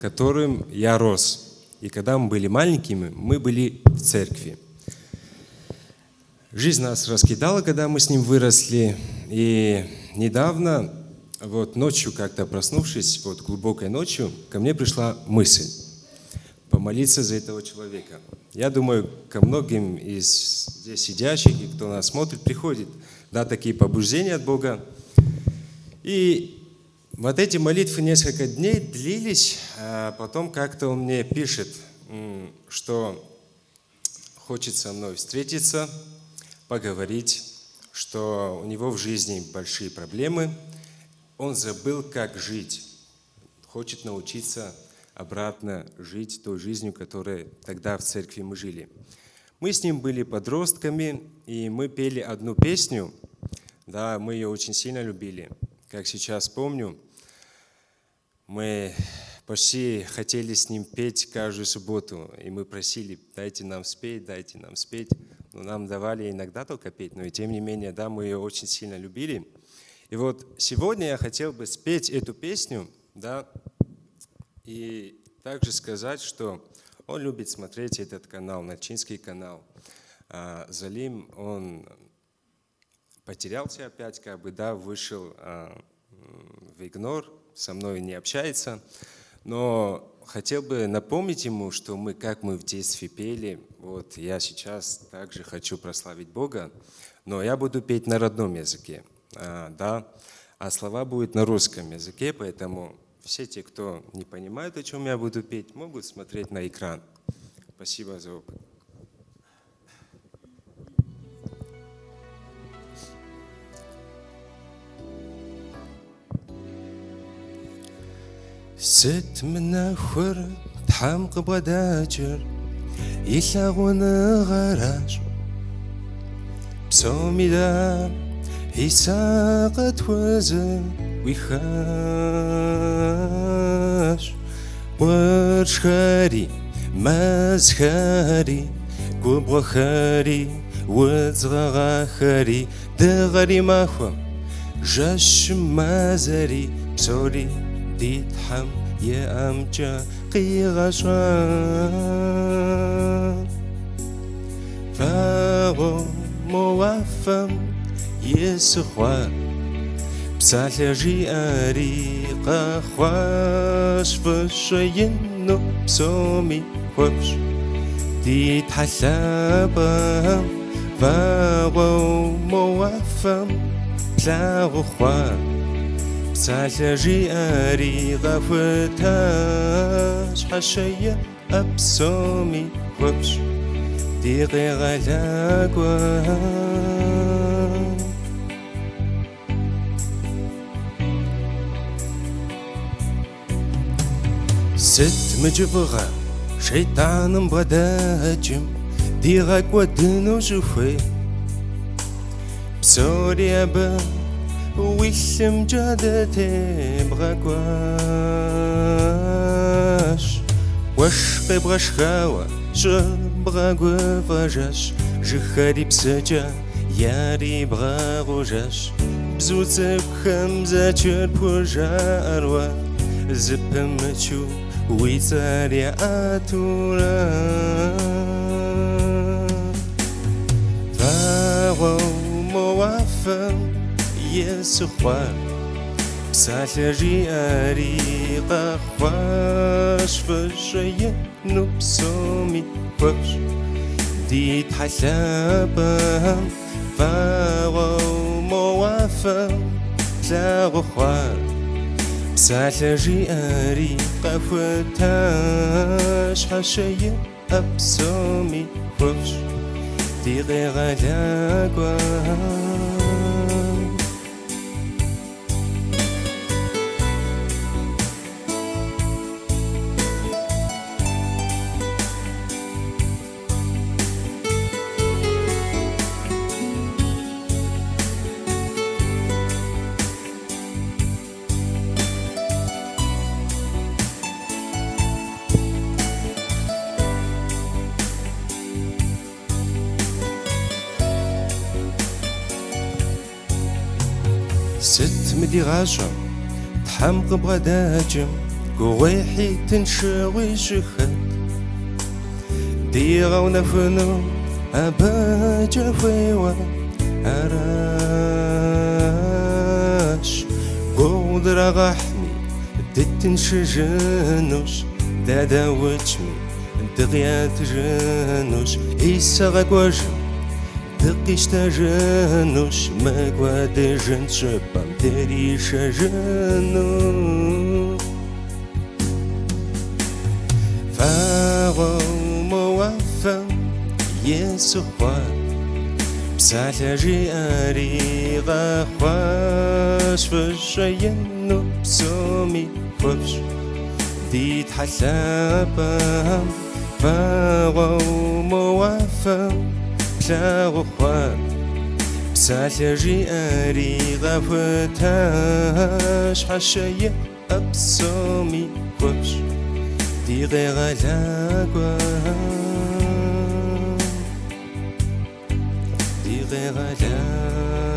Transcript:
Которым я рос. И когда мы были маленькими, мы были в церкви. Жизнь нас раскидала, когда мы с ним выросли. И недавно, вот ночью как-то проснувшись, вот глубокой ночью, ко мне пришла мысль помолиться за этого человека. Я думаю, ко многим из здесь сидящих и кто нас смотрит, приходит, да, такие побуждения от Бога. И вот эти молитвы несколько дней длились, а потом как-то он мне пишет, что хочет со мной встретиться, поговорить, что у него в жизни большие проблемы, он забыл, как жить, хочет научиться обратно жить той жизнью, которой тогда в церкви мы жили. Мы с ним были подростками, и мы пели одну песню, да, мы ее очень сильно любили. Как сейчас помню, мы почти хотели с ним петь каждую субботу, и мы просили, дайте нам спеть, дайте нам спеть. Но нам давали иногда только петь, но и тем не менее, да, мы ее очень сильно любили. И вот сегодня я хотел бы спеть эту песню, да, и также сказать, что он любит смотреть этот канал, Нальчинский канал. А Залим, он потерялся опять, как бы, да, вышел в игнор, со мной не общается. Но хотел бы напомнить ему, что мы, как мы в детстве пели, вот я сейчас также хочу прославить Бога, но я буду петь на родном языке, да, а слова будут на русском языке, поэтому все те, кто не понимает, о чем я буду петь, могут смотреть на экран. Спасибо за опыт. Сыт мы нэхур Тхьэм къыбгъэдэкӏыр и лъагъуныгъэращ. Псоми дэ Хьисэ къытхузэӏуихащ. Къуршхэри, мэзхэри, губгъуэхэри, удз гъэгъахэри, дыгъэри махуэм, жэщым мазэри, псори ди Тхьэм и ӏэмкӏэ къигъэщӏащ. Вагъуэу мо уафэм ису хъуар, псалъэ жиӏэри къэхъуащ, фӏыщӏэ ину псоми хуэфщӏ. Ди Тхьэ лъапӏэм вагъуэу мо уафэм плъагъуу хъуар, псалъэ жиӏэри къэхутащ, щхьэщэ иӏэ псоми хуэфщӏ. Ди къегъэлакӏуэм. Сыт мы кӏыфӏыгъэ шейтӏаным бгъэдэкӏым дигъэкӏуэдыну щӏыхуейр? Псори абы уи лъымкӏэ дытебгъэкӏуащ. Уэшх къебгъэшхауэ щӏыр бгъэгуфӏэжащ, жыгхэри псыкӏэ ярибгъэгъужащ. Бзу цӏыкӏухэм зэчыр пхужаӏэр уэ, зэпымычу уи цӏэр яӏэтурэ. Вагъуэу мо уафэм ису хъуар, псалъэ жиӏэри къэхъуащ, фӏыщӏэ ину псоми хуэфщӏ. Ди Тхьэ лъапӏэм вагъуэу мо уафэм плъагъуу хъуар, псалъэ жиӏэри къэхутащ, щхьэщэ иӏэ псоми хуэфщӏ. Ди къегъэлакӏуэм. Сыт мы ди гъащӏэм Тхьэм къыбгъэдэкӏым Гугъуехьи тыншыгъуи щыхэт дигъэунэхуну абыкӏэ хуейуэ аращ. Гугъу драгъэхьми, дытыншыжынущ, дэ даукӏми, дыкъиӏэтыжынущ, Хьисэ къэкӏуэжым дыкъищтэжынущ, мыкӏуэдыжын щӏыпӏэм дришэжыну. Вагъуэу мо уафэм ису хъуар, псалъэ жиӏэри къэхъуащ, фӏыщӏэ ину псоми хуэфщӏ ди Тхьэ лъапӏэм. Вагъуэу мо уафэм плъагъуу хъуар, псалъэ жиӏэри къэхутащ, щхьэщэ иӏэ псоми хуэфщӏ ди Къегъэлакӏуэм, ди Къегъэлакӏуэм.